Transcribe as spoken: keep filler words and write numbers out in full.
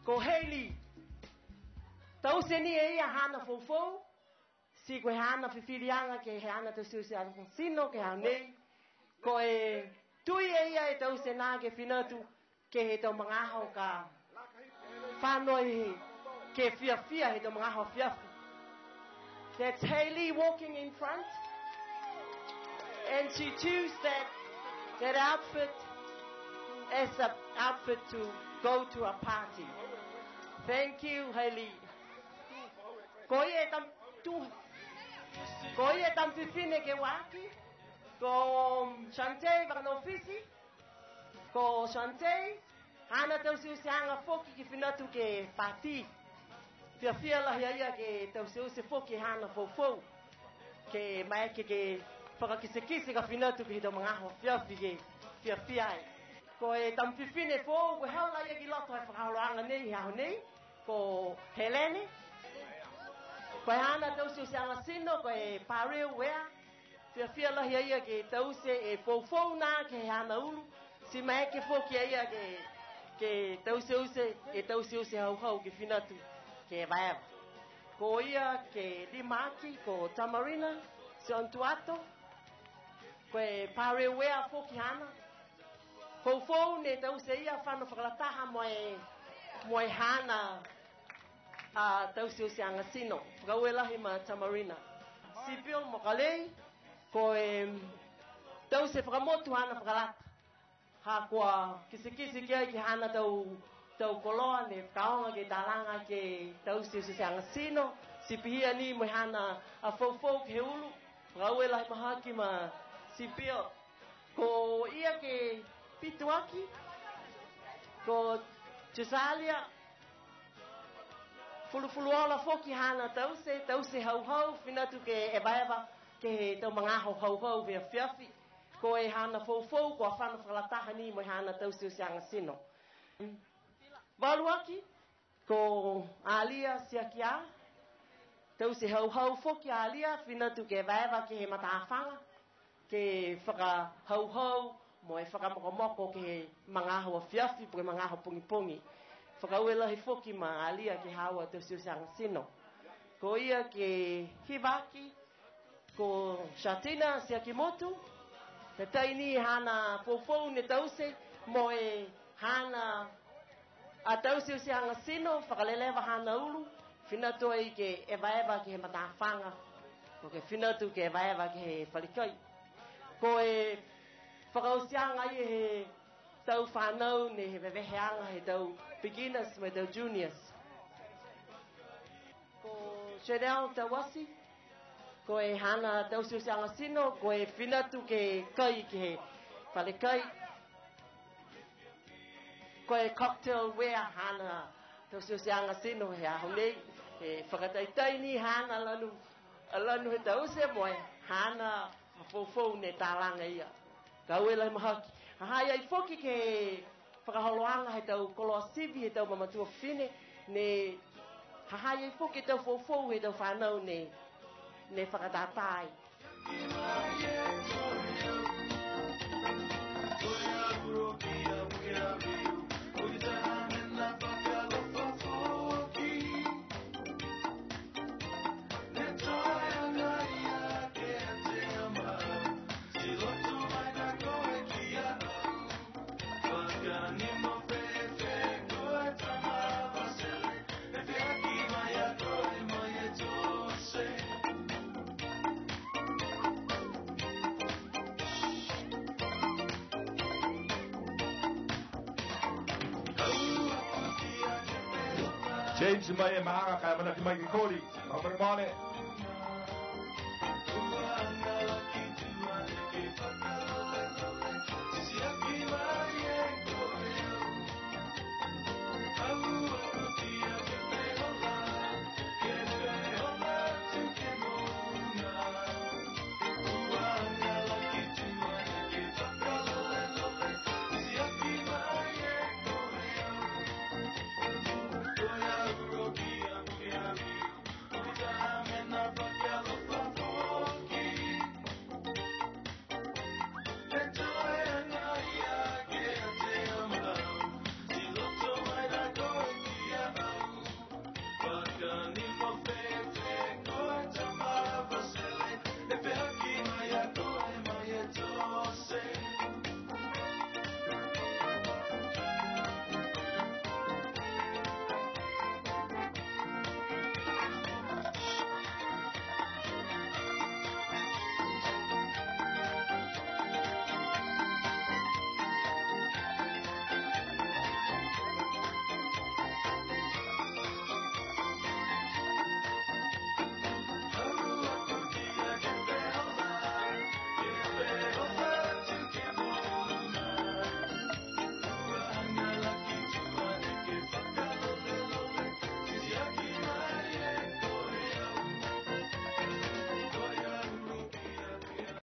Ko Hailey. Taute ni e ia haana foufou, ti ko e haana fifiliaga ke he haana tauteute tino ke he aho nei. Ko e tui e ia e taute nā ke fina atu ke he tau magaaho ka fano ai ke fiafia he tau magaaho afiafi. That's Hailey walking in front. And she choose that, that outfit as an outfit to go to a party. Thank you, Hailey. Ko ia e tam-, tu-, ko ia e tama fifine ke ua aki, ko Shantae Vakanofiti. Ko Shantae, haana tauteuteaga foki ke fina atu ke pati. Fiafia lahi a ia ke tauteuteute foki haana foufou. Ke maeke ke fakakitekite ka fina atu ke he tau magaaho afiafi ke fiafia ai. Ko e tama fifine foou, ko e hau laia ki loto he fakaholoaga nei, he aho nei, ko Helene. Ko e haana tauteuteaga tino, ko e Pareu Wea. Fiafia lahi a ia ke taute e foufou nā ke he haana ulu, ti maeke foki a ia ke, ke tauteuteaga, e tauteuteaga hauhau ke fina atu ke evaeva. Ko ia ke lima aki, ko Tamarina Siontuato, ko e Pareu Wea foki haana. Foufou ne taute ia fano fakalataha mo e, mo e haana a tauteuteaga tino. Fakaaue lahi ma Tamarina. Sipil Mokalei, ko e taute fakamotu haana fakalata. Ha kua kitekite ki ai ke he haana tau, tau koloa ne fakaaoga ke talaga ke tauteuteaga tino, ti pihia ni mo e haana a foufou ke he ulu. Fakaaue lahi mahaki ma Sipil. Ko ia ke pito aki, ko Tusalia Fulufuluola foki haana taute, taute hauhau, fina atu ke evaeva ke he tau magaaho hauhau he afiafi. Ko e haana foufou, kua fano fakalataha ni mo e haana tauteuteaga tino. Valu aki, ko Alia Tiakia, taute hauhau foki a Alia, fina atu ke evaeva ke he matafaga, ke fakahauhau mo e fakamokomoko ke he magaaho afiafi, po ke magaaho pogipogi. Fakaaue lahi foki ma Alia ke he haau a tauteuteaga tino. Ko ia ke hiva aki, ko Shatina Siakimotu, tatai ni haana foufou ne taute mo e haana a tauteuteaga tino, fakaleleva haana ulu, fina atu ai ke evaeva ke he matafaga, po ke fina atu ke evaeva ke he fale kai. Ko e fakaotiaga ia he tau fanau ne he veveheaga he tau beginners mo e tau juniors. Ko Chanel Tawasi, ko e haana tauteuteaga tino, ko e fina atu ke kai ke he fale kai. Ko e cocktail ware haana tauteuteaga tino he aho nei, e fakataitai ni haana lanu, lanu he taute mo e haana foufou ne talaga ia. Fakaaue lahi mahaki. Ha ha i ai foki ke he fakaholoaga he tau koloa sivi he tau mamatua fifine, ne ha ha i ai foki e tau foufou he tau fanau ne, ne fakatātā ai. James mai e maaga ka e amanaki mai ke koli. Maumau mole.